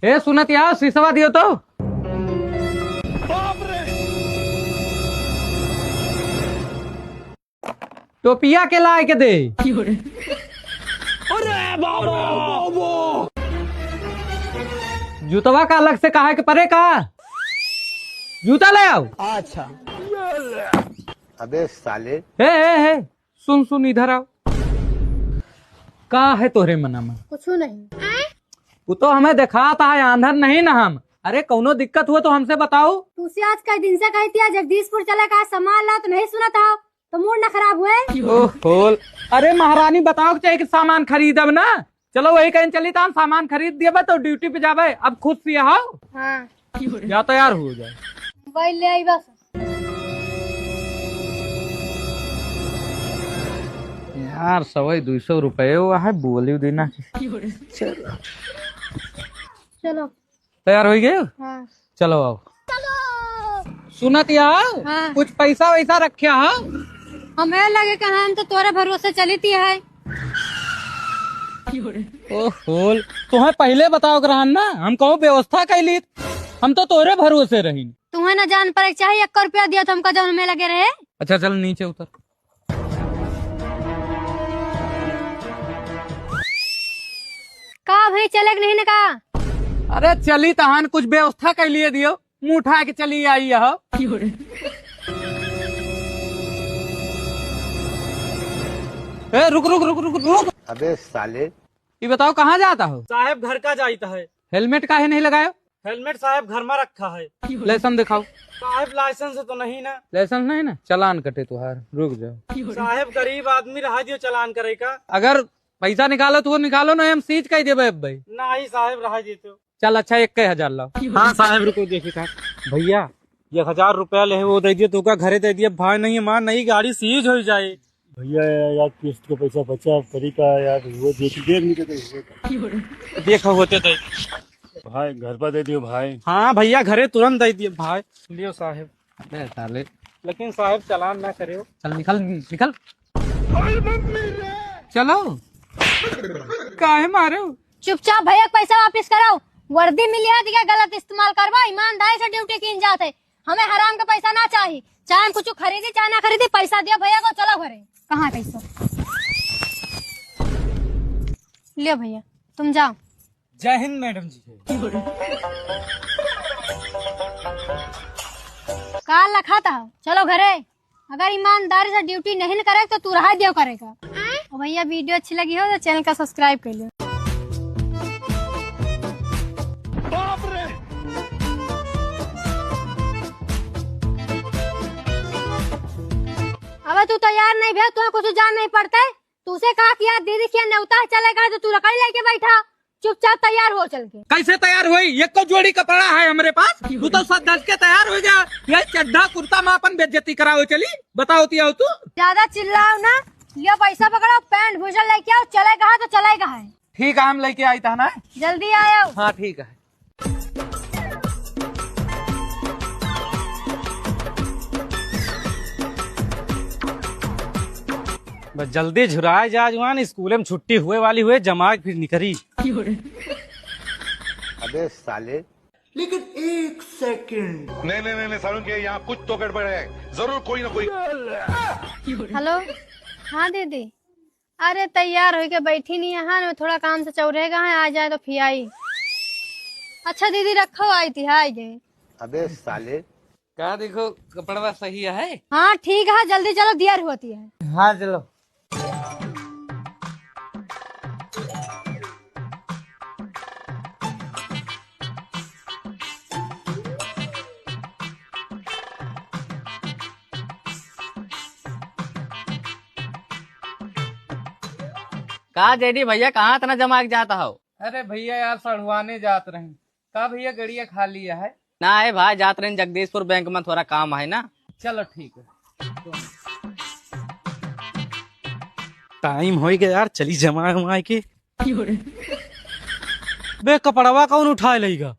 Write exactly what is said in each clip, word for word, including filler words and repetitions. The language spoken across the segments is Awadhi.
ए सुनत यार, शीशवा दियो तो। टोपिया के लाए के दे। अरे बाबा। जूतवा का अलग से काहे के परे का? जूता ले आओ। अच्छा। अबे साले। हे, हे, हे, सुन, सुन, इधर आओ। का है तोहरे मना में? कुछ नहीं। वो तो हमें देखात है, आंधर नहीं ना हम। अरे, कौनो दिक्कत हुआ तो हमसे बताओ। तू से आज कई दिन से कहती है जगदीशपुर चले का, सामान ला तो नहीं सुनत हो, तो मूड ना खराब हुए। ओहो, अरे महारानी, बताओ के चाहे कि सामान खरीदब ना। चलो वही कहीं चली तान, सामान खरीद दिए बा तो ड्यूटी पे जाबे। अब खुश से हो। हाँ। या तैयार हो जाए। मोबाइल ले आई बस। यार, सवाई दुई सौ रुपये हुआ है, बोली देना। चलो। चलो। तैयार हो गए? हाँ। चलो आओ। सुनत या? हाँ। कुछ पैसा वैसा रखे हो? हमें लगे कि हम तो तोरे भरोसे चली थी है। ओहो, तुम्हें पहले बताओ के रहन ना, हम कहूँ व्यवस्था कैली, हम तो तोरे भरोसे रही। तुम्हें ना जान पड़े के चाहिए, एक रुपया दिया तो हमका जौन में लगे रहे। अच्छा चल नीचे उतर। का भाई, चले के नहीं ना का? अरे चली तहान, कुछ व्यवस्था कर लिए दियो, मुँह उठा के चली आई यह। ए, रुक, रुक, रुक, रुक, रुक। अबे साले। ये बताओ, कहाँ जाता हो? साहेब, घर का जाइत है। हेलमेट काहे नहीं लगायो? हेलमेट साहेब घर में रखा है। लाइसेंस दिखाओ। साहेब, लाइसेंस तो नहीं ना। लाइसेंस नहीं ना, चालान कटे तुहार, रुक जाओ। साहेब, गरीब आदमी रहा दियो चालान करे का। अगर पैसा निकालो तो वो निकालो, नहीं हम सीज कर देबे अब भाई। नहीं साहेब, रहा देते। चल अच्छा, एक हजार लाओ। हाँ साहेब, रुको, देखी था। भैया, एक हजार रुपया ले वो दे दिए, तो का घरे दे दिए, भाई नहीं मान, नहीं गाड़ी सीज हो जाए। भैया यार, किस्त का पैसा बचा, अब करी का यार, वो देख, देख नहीं देते हुए। देखा होते तो। भाई, घर पर दे दियो भाई। हाँ भैया, घरे तुरंत दे दिए भाई। लियो साहेब। अबे साले। लेकिन साहेब, चालान ना करेओ। चल निकल, निकल। चलो। काहे मारो? चुपचाप भैया के पैसा वापिस कराओ। वर्दी मिली है, दिया गलत इस्तेमाल करबा, ईमानदारी से ड्यूटी कीन जात है। हमें हराम का पैसा ना चाही, चाहे हम कुछ खरीदी चाहे ना खरीदी, पैसा दियो भैया को, चलो घरे। कहाँ है पैसा? लियो भैया, तुम जाओ। जय हिंद मैडम जी। का लखा था, चलो घरे। अगर ईमानदारी से ड्यूटी नहीं न करे तो तू रहा दियो करेगा। और भैया, वीडियो अच्छी लगी हो तो चैनल का सब्सक्राइब कर लो। अबे तू तैयार नहीं भे, तुम्हें कुछ जान नहीं पड़ता है। तू से कहा कि यार दीदी के नेवता है, चलेगा तो तू लकड़ी लेके बैठा। चुपचाप तैयार हो चल के। कैसे तैयार हुई? एको जोड़ी कपड़ा है हमरे पास, तू तो सज धज के तैयार हो गया। ये चड्ढा कुर्ता में अपन बेइज्जती कराओ चली, बताओ ती आओ तू। ज्यादा चिल्लाओ ना, लियो पैसा पकड़ो, पैंट भूजल लेके आओ, चले कहा तो चले कहा है। ठीक है, हम लेके आई था ना। जल्दी आयो। हाँ ठीक है। बस जल्दी झुराए जा जुआन, स्कूले में छुट्टी हुए वाली हुए, जमाए फिर निकरी। अबे साले। लेकिन एक सेकंड। नहीं, नहीं, नहीं, नहीं, सारुण के यहाँ कुछ तो गड़बड़ है, जरूर कोई ना कोई। हेलो, हाँ दीदी, अरे तैयार होइके बैठी नहीं यहाँ, मैं थोड़ा काम से चौरे गए हैं, आ जाए तो फिर आई। अच्छा दीदी रखो, आई थी, आ गए। अबे साले। का देखो, कपड़वा सही है? हाँ ठीक है, जल्दी चलो, देर होती है। हाँ चलो। का जेडी भैया, कहाँ इतना जमा के जाता हो? अरे भैया यार, सड़ुआने जात रही। का भैया, गड़िया खाली है? ना है भाई, जात रही जगदीशपुर बैंक में, थोड़ा काम है ना। चलो ठीक है। टाइम होइगा यार, चली जमा उमाए के। बे कपड़वा कौन उठाए लेगा?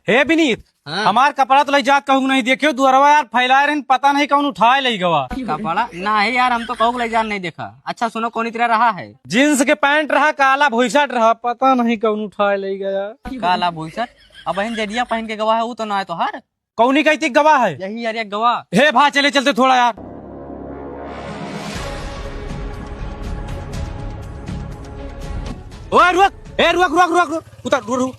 हे विनीत, हाँ। हमार कपड़ा तो लइ जात कहूँ नहीं देख्यो, दुअरवा यार फैलाए रहिन, पता नहीं कौन उठाए लइ गवा। कपड़ा? नहीं यार, हम तो कहूँ लइ जान नहीं देखा। अच्छा सुनो, कौनी तरह रहा है? जींस के पैंट रहा, काला भुइसट रहा, पता नहीं कौन उठाए लइ गया। काला भुइसट? अब बहन जदिया पहन के गवा है, वो तो ना है तोहार। कौनी कहती गवा है? यही यार, एक गवा। हे भा, चले चलते थोड़ा यार। ओए रुक, ए रुक, रुक, रुक, रुक। उतार, रुक, रुक।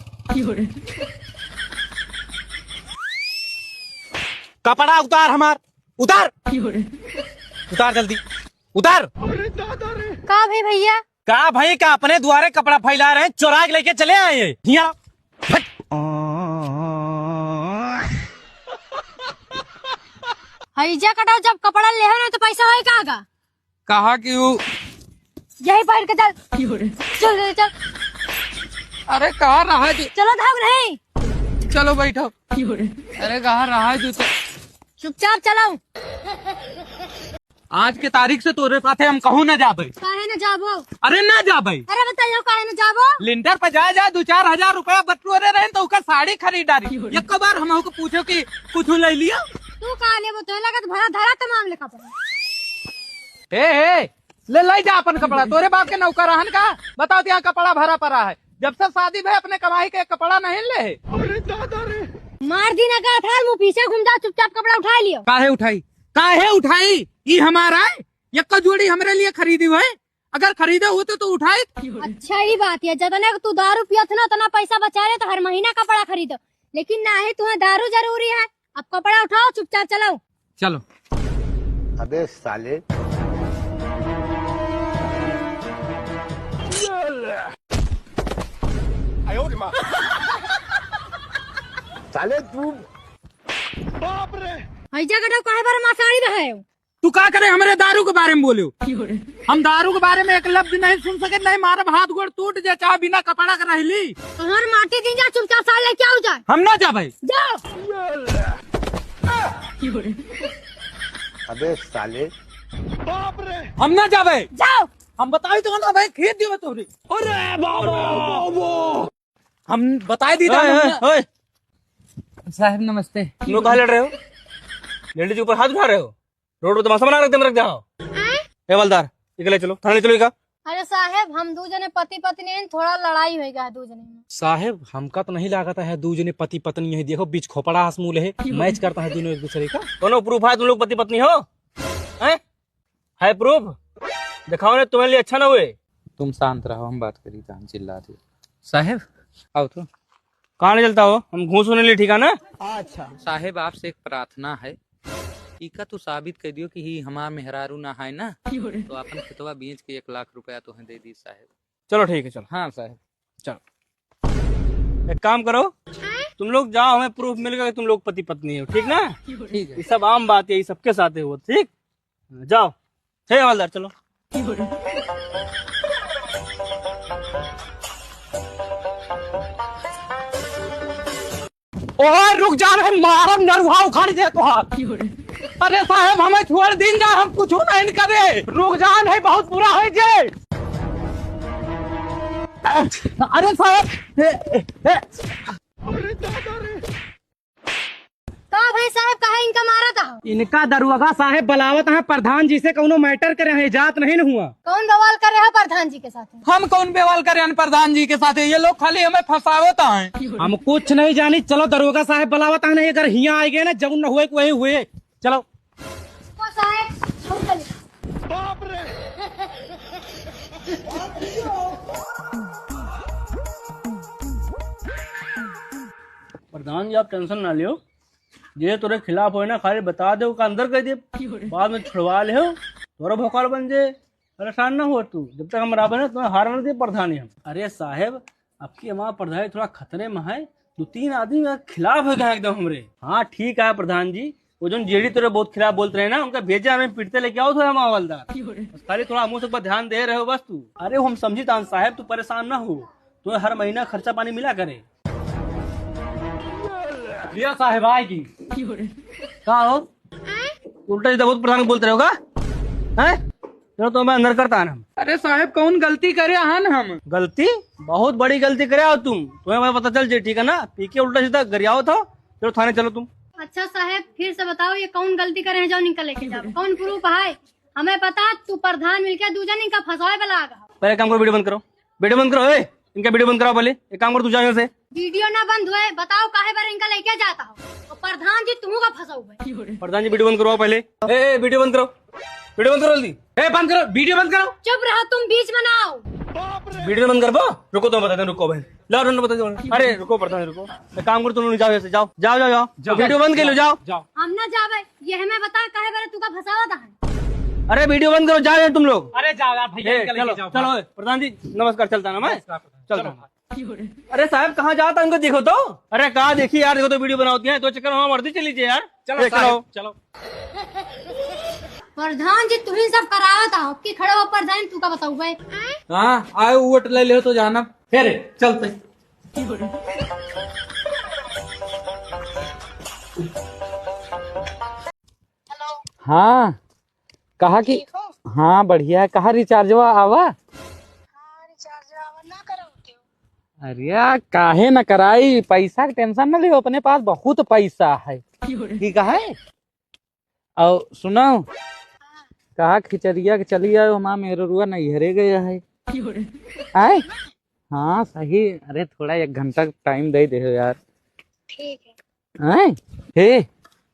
कपड़ा उतार हमार, उतार। उतार जल्दी, उतार। का भाई भैया? का भाई का? अपने दुआरे कपड़ा फैला रहे हैं, चोरा के लेके चले आए हैं। हिया। हईजा कटाओ, जब कपड़ा ले हो ना तो पैसा होई कहाँ का? कहा कि वो यही पहन के चल। चल, चल, चल। अरे कहाँ रहा जी? चलो धाग नहीं। चलो बैठो। अरे कहाँ रहा जी? चुपचाप चलाओ। आज के तारीख से तोरे साथे हम कहूँ ना जाबे। काहे ना जाबो? अरे ना जाबे। अरे बताइयो काहे ना जाबो? लिंटर पे जा, जा, दो चार हजार रुपया बटोरे रहे तो ओकर साड़ी खरीद डारी। एक बार हम ओके पूछो कि कुछ ले लियो? तू का लेबो? तो लगत भरा धरा तमाम लेखा पर। हे, हे, ले, ले जा अपन कपड़ा। तोरे बाप के नौकर रहन का? बताओ, यहाँ कपड़ा भरा पड़ा है। जब से शादी भे अपने कमाई के कपड़ा नहीं ले। अरे दादा रे। मार दी ना का थाल, मुँह पीछे घूम जा, चुपचाप कपड़ा उठा लियो। काहे उठाई? काहे उठाई? ई हमारा है? यक्का जोड़ी हमरे लिए खरीदी हुए? अगर खरीदे होते तो उठाई। अच्छा, ई बात है, जतने तू दारू पियत ना, उतना पैसा बचा ले तो हर महीना कपड़ा खरीदो, लेकिन ना है, तुम्हें दारू जरूरी है। अब कपड़ा उठाओ, चुपचाप चलाओ। चलो। अबे साले। साले तू। बाप रे। हईजा कटाओ, काहे बारे मासाड़ी बहायो? तू का करे हमरे दारू के बारे में बोल्यो? हम दारू के बारे में एक लफ्ज नहीं सुन सके, नहीं मारब हाथ गोड़ टूट जाए, चाहे बिना कपड़ा के रह ली। तोहर माटी दिन जा, चुपचाप साल लेके आओ जा। हम ना जाबे। जाओ। अबे साले। बाप रे। हम ना जाबे। जाओ। हम बताई तो ना भाई, खेत दियो तोरे। अरे बाबा। हम बताई दी ओए, ओए, ओए। साहब नमस्ते। तुम लोग कहाँ लड़ रहे हो? लेडीज के ऊपर हाथ उठा रहे हो? रोड पे तमाशा बना रख दे, रख दे। हाँ। ए हवलदार, इके ले चलो, थाने ले चलो इका। अरे साहेब, हम दू जने पति पत्नी हैं, थोड़ा लड़ाई होइगा है दू जने में। साहेब, हमका तो नहीं लागत है दू जने पति पत्नी हैं। देखो, बीच खोपड़ा आस मूल है, मैच करता है दोनों एक दूसरे का। कौनो प्रूफ है तुम लोग पति पत्नी हो? हैं? है प्रूफ? दिखाओ ना, तुम्हारे लिए अच्छा ना हुए। तुम शांत रहो, हम बात करी, कहाँ चिल्ला रहे हो? साहेब, आओ तो। कहाँ ले चलता हो? हम घूस होने लिए ठिकाना। अच्छा। साहेब, आपसे एक प्रार्थना है, इका तू साबित कर दियो कि ही हमार मेहरारू ना है ना, तो अपन खेतवा बेच के एक लाख रुपया तोहे दे दी साहेब। चलो ठीक है, चलो। हाँ साहेब। चलो, एक काम करो, तुम लोग जाओ, हमें प्रूफ मिल गया कि तुम लोग पति पत्नी हो, ठीक ना? ठीक है। ये सब आम बात है, ये सबके साथ है वो, ठीक? जाओ। हे हवलदार, चलो। ओए, रुक जा रे, मारब नरुहा उखाड़ दे तोहार। अरे साहेब, हमें छोड़ दीन जा, हम कुछ नहीं करे। रुक जान है, बहुत बुरा है जे। अरे साहेब, ए, ए, ए। का भाई साहेब, काहे इनका मारत हो? इनका दरुआगा साहेब बुलावत हैं प्रधान जी से, कौनो मैटर करे हैं, जात नहीं न हुआ। कौन बवाल करे हो प्रधान जी के साथ? हम कौन बवाल करे हैं प्रधान जी के साथ? ये लोग खाली हमें फंसावत हैं। हम कुछ नहीं जानी, चलो दरुआगा साहेब बुलावत हैं, नहीं अगर हियाँ आ गए ना, जौन न हुए वही हुए। चलो। ओ साहेब, हम चले। बाप रे। प्रधान जी, आप टेंशन ना लियो, जे तोरे खिलाफ होए ना, खाली बता दे, ओका अंदर कर दे, बाद में छुड़वा ले हो, तोरा भोकाल बन जे। परेशान ना हो तू, जब तक हम रहबे ना, तुम्हें हार ना दे प्रधानी हम। अरे साहेब, आपकी हमारा प्रधानी थोड़ा खतरे में है, दो तीन आदमी मेरे खिलाफ हो गए एकदम हमरे। हाँ ठीक है प्रधान जी, वो जोन जेडी तोरे बहुत खिलाफ बोलते रहे ना, उनका भेजा हमें पीटते लेके आओ थोड़ा हमारा हवलदार। बस खाली थोड़ा मुँह से ऊपर ध्यान दे रहे हो बस तू। अरे हम समझी तान साहेब, तू परेशान ना हो, तुम्हें हर महीना खर्चा पानी मिला करे। लिया साहेब आएगी। का हो? उल्टा सीधा बहुत प्रधान बोलते रहोगा? हैं? चलो तो मैं अंदर करता है ना। अरे साहेब, कौन गलती करे हन हम? गलती? बहुत बड़ी गलती करे हो तुम। तुम्हें मैं पता चल जे, ठीक है ना? पी के उल्टा सीधा गरियाओ था, चलो थाने चलो तुम। अच्छा साहेब, फिर से बताओ, ये कौन गलती करे हैं जो इनका लेके जाओ? कौन प्रूफ है? हमें पता, तू प्रधान मिलके दू जन इनका फंसावे पे लाग है। पहले काम करो, वीडियो बंद करो, वीडियो बंद करो। ए, इनका वीडियो बंद कराओ पहले। एक काम करो, तू जा यहाँ से। वीडियो ना बंद हुए, बताओ काहे बार इनका लेके जाता हो? और प्रधान जी तुम का फंसाओ भाई। प्रधान जी वीडियो बंद करवाओ पहले। ए, ए, वीडियो बंद करो, वीडियो बंद करो जल्दी। ए, बंद करो, वीडियो बंद करो। चुप रहो तुम, बीच में ना आओ। वीडियो बंद कर बा। रुको तो बताते हैं, रुको भाई। लाओ, रुको, बताते हैं। अरे रुको प्रधान जी, रुको। एक काम करो, तुम लोग जाओ यहाँ से, जाओ, जाओ, जाओ, जाओ। जाओ। वीडियो बंद कर लो, जाओ। जाओ। हम ना जावे, ये हमें बता काहे बार तू का फंसावा था? अरे वीडियो बंद करो, जाओ यहाँ तुम लोग। अरे जाओ यार भैया, ए, इनका लेके चलो, जाओ। चलो, प्रधान जी नमस्कार, चलता ना मैं। नमस्कार प्रधान। चलता चलो। ना। अरे साहब, कहाँ जाता, उनको देखो तो। अरे कहाँ देखी यार, देखो तो वीडियो बनावती है, तो चक्कर में हमारा वर्दी चली जाए यार। चलो ए, साहब, चलो। चलो। प्रधान जी, तुही सब करावत हो, कि खड़े हो प्रधान, तू का बताऊ बे? हाँ, आए वोट ले ले तो जाना, फिर चलते। हेलो। हाँ, कहा कि ठीक हो? हाँ, बढ़िया है। कहा रिचार्जवा आवा? हाँ, रिचार्जवा आवा ना कराओ क्यों? अरे यार, काहे ना कराई, पैसा के टेंशन ना लियो, अपने पास बहुत पैसा है। ठीक है? और सुनो, कहा खिचड़िया के चली आयो, हमार मेहरुआ नैहरे गया है। आए? हाँ, सही। अरे, थोड़ा एक घंटा टाइम दे दे यार। ठीक है। हैं? हे,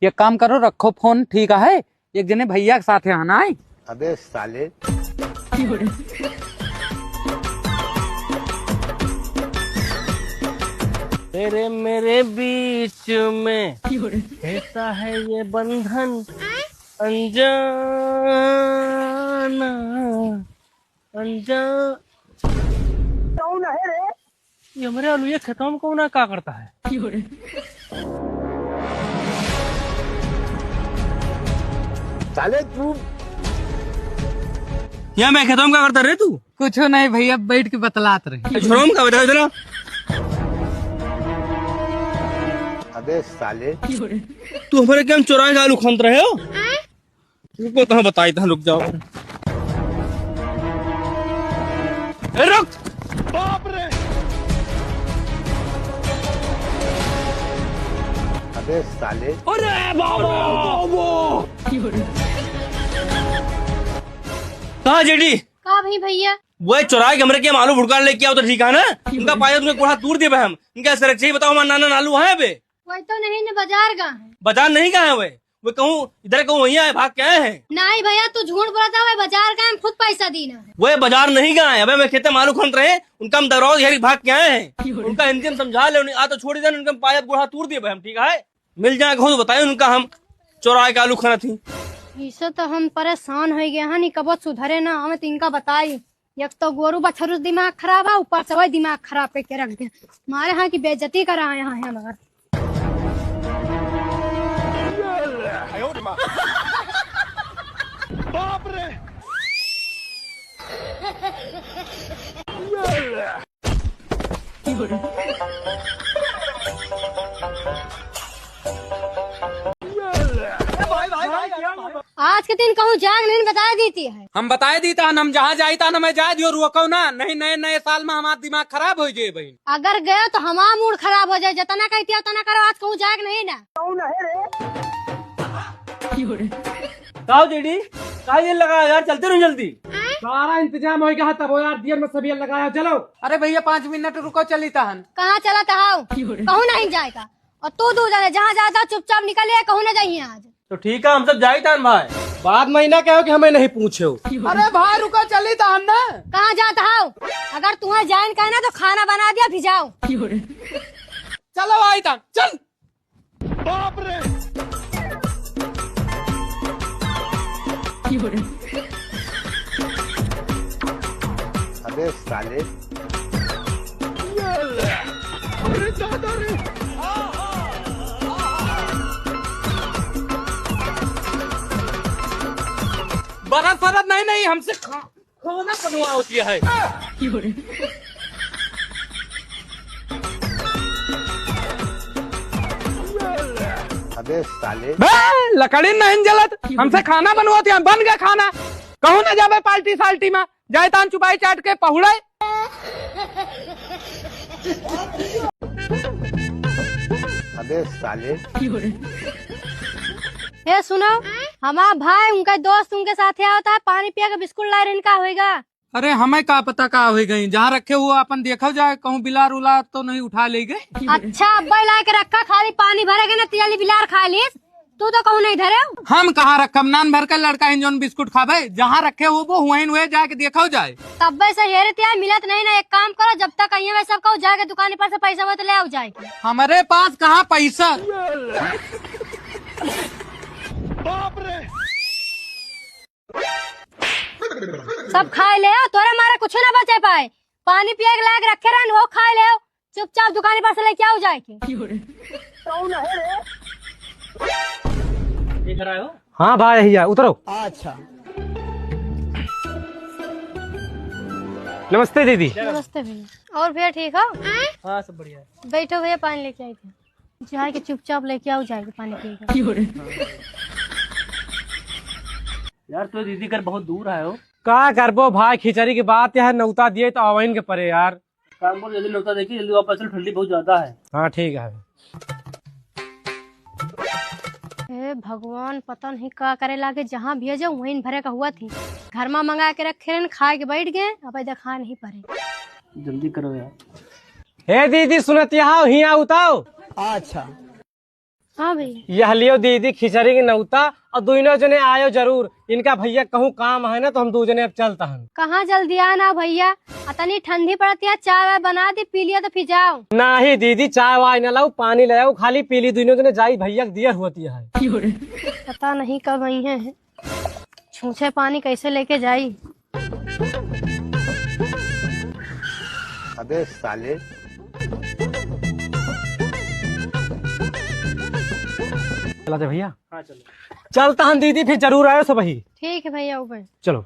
एक काम करो, रखो फोन, ठीक है? एक जने भैया के साथ है ना, आए? अबे साले। तेरे मेरे बीच में कैसा है ये बंधन अनजाना, अनजान। कौन है रे? ये हमरे अलुए खेतवा में कौन है, का करता है? साले तू। यहाँ मैं खेतवा में का करता रे तू? कुछ नहीं भैया, बैठ के बतलात रहे। ए, छोड़ो, हम का बताओ इतना? अबे साले। तू हमारे क्या चुराए का आलू खनत रहे हो? रुको, तहाँ बताई, तहाँ रुक जाओ। ए, रुक! बाप रे! अबे साले। अरे बाबा, बाबा! कहाँ जेडी? का भाई भैया? वो चुराए के हमरे के आलू भुड़कान लेके आओ तो ठीक है ना? उनका पाया तुमने कोढ़ा तूर दिया हम। इनका सर चाहिए बताओ, हमारा नाना नालू है बे? वही तो नहीं न बाजार गए हैं। बाजार नहीं गए हैं वे? वे कहूँ इधर कहूँ वहीं आए, भाग के आए हैं? नहीं भैया, तू झूठ बोलत है, वे बाजार गए हैं, हम खुद पैसा दीना है। वे बाजार नहीं गए हैं, अबे मैं खेते में आलू खनत रहे, उनका हम दौड़ाओ यही भाग के आए हैं। उनका हिंदी में समझा ले, उन्हें आ तो छोड़ी देन, उनका पाया गोड़ा तूर दिए हम, ठीक है? मिल जाए कहूँ तो बताए उनका हम चोराए के आलू खनत ही। इसे तो हम परेशान हो गए हैं, नी कबो सुधरे ना, हमें तो इनका बताई। एक तो गोरू बछरू से दिमाग खराब है, ऊपर से वही दिमाग खराब करके रख दे। मारे हाँ कि बेइज्जती करा यहाँ है हमार। बाप रे। आज के दिन कहूँ जाग नहीं बताए दीती है। हम बताए दीता हन, हम जहाँ जाइता न मैं जाए दियो, रुको ना, नहीं नए नए साल में हमार दिमाग खराब हो जाए बहन। अगर गए तो हमार मूड खराब हो जाए, जितना कहती है उतना करो, आज कहूँ जाग नहीं ना। कौन है रे? काहो जेडी, काहे ये लगा यार, चलते रहो जल्दी। सारा इंतजाम हो गया है, तब यार दियर में सब ये लगाया, चलो। अरे भैया पाँच मिनट रुको, चली तहन। कहाँ चला तहाओ? कहूँ नहीं जाएगा। और तू दू जने जहाँ जाता चुपचाप निकल, ये कहूँ ना जाइए आज। तो ठीक है, हम सब जाई तान भाई। बाद महीना कहो कि हमें नहीं पूछो। अरे भाई रुको, चली तान ना। कहाँ जात हो? अगर तुम्हें जाइन कहना तो खाना बना दिया, भिजाओ। चलो आई तान, चल। बाप रे। अबे साले। अरे दादा रे। बरत सरत नहीं, नहीं, हमसे खा-, खाना बनवा होती है। अबे साले। बे, लकड़ी नहीं जलत, हमसे खाना बनवाती है, बन गया खाना। कहूँ ना जाबे पार्टी साल्टी में, जाए तान चुपाई चाट के पहुड़े। ए साले। ए सुनो, हमार भाई उनका दोस्त उनके साथे आवत है, पानी पिया के बिस्कुट लाए रहन, का होएगा? अरे हमें का पता का होइ गई, जहाँ रखे हुआ अपन देखल जाए, कहूँ बिलार उलार तो नहीं उठा ले गए। अच्छा अब्बा ला के रखा, खाली पानी भरे के ना तियाली बिलार खा लीस, तू तो कहूँ नहीं धरे। हम कहाँ रखब, नान भर के लड़का इन जौन बिस्कुट खाबे, जहाँ रखे हुआ वो हुआइन हुए जाके देखल जाए। तब्बे से हेरे तिया मिलत नहीं ना, एक काम करो, जब तक आइए वैसे सब कहूँ जाके दुकान पर से पैसा वो तो ले आओ जाए। हमारे पास कहाँ पैसा। बाप रे। सब खाए ले, तोरे मारे कुछ ना बचे पाए। पानी पिए के लायक रखे रहन, हो खाए ले। चुपचाप दुकान पर से लेके आओ जाए के। कौन है रे? देख रहा हो? हाँ भाई, यही है, उतरो। अच्छा। नमस्ते दीदी। नमस्ते भैया। और भैया ठीक हो? हाँ, सब बढ़िया है। बैठो भैया, पानी लेके आई थी। जाए के चुपचाप लेके आओ, जाए के पानी पिएगा। यार, तो दीदी घर बहुत दूर है हो। का करबो भाई, खिचड़ी के बात यह नौता दिए तो आवाइन के परे यार। काम बोल, जल्दी नौता देखी, जल्दी वापस चल, ठंडी बहुत ज्यादा है। हाँ, ठीक है। हे भगवान, पता नहीं का करे लागे, जहाँ भेजे वहीं भरे का हुआ थी। घर में मंगा के रखे रहन, खाए के बैठ गए, अब देखा नहीं पड़े। जल्दी करो यार। हे दीदी, सुनत यहाँ हिया उताओ। अच्छा। हाँ भैया। यह लियो दीदी खिचड़ी के नौता, और दोनों जने आयो जरूर। इनका भैया कहूँ काम है ना, तो हम दो जने अब चलता हन। कहाँ जल्दी आना भैया, अतनी ठंडी पड़त है, चाय वाय बना दी, पी लिया तो फिर जाओ। नाही दीदी, चाय वाय न लाओ, पानी ले आओ, खाली पी ली, दोनों जने जाई भैया के दिया हुआ है। पता नहीं कब आई है। छूछे पानी कैसे लेके जाई? अबे साले। चला दे भैया। हाँ, चलो। चलता हम दीदी, फिर जरूर आयो सब ही। ठीक है भैया, ऊपर। चलो।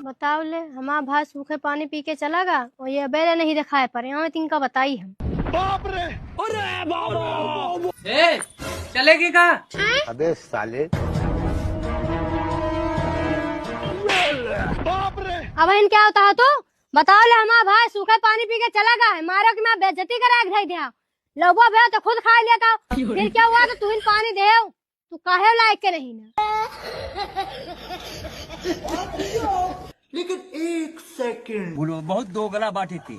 बताओ ले, हमार भाई सूखे पानी पी के चला गा, और ये अबेरे नहीं दिखाए पड़े, यहाँ तिनका बताई हम। बाप रे! अरे बाबा! ए, चलेगी का? अबे साले। बाप रे! अब इन क्या होता है तू? बताओ ले, हमार भाई सूखे पानी पी के चला गा है, मारो कि मैं बेइज्जती करा के धई दिया। लबो भे तो खुद खा लिया था, फिर क्या हुआ कि तू इन पानी दे? तू काहे लायक के नहीं ना? लेकिन एक सेकंड। बोलो, बहुत दोगला बाटे थी।